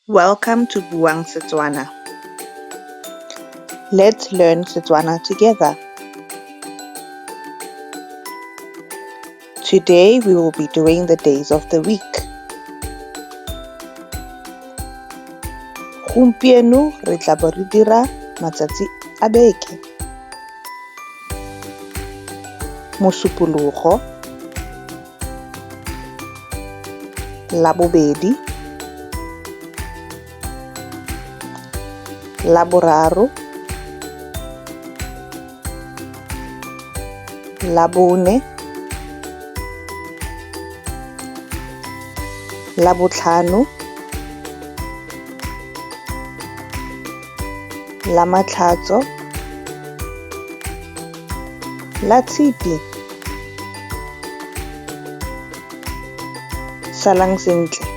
Welcome to Buang Setswana. Let's learn Setswana together. Today we will be doing the days of the week. Gompieno re tla bo re dira matsatsi a beke. Mosupologo, Labobedi, Laboraro, Labone, Labotlhano, Lamatlhatso, Latshipi. Salang sentle.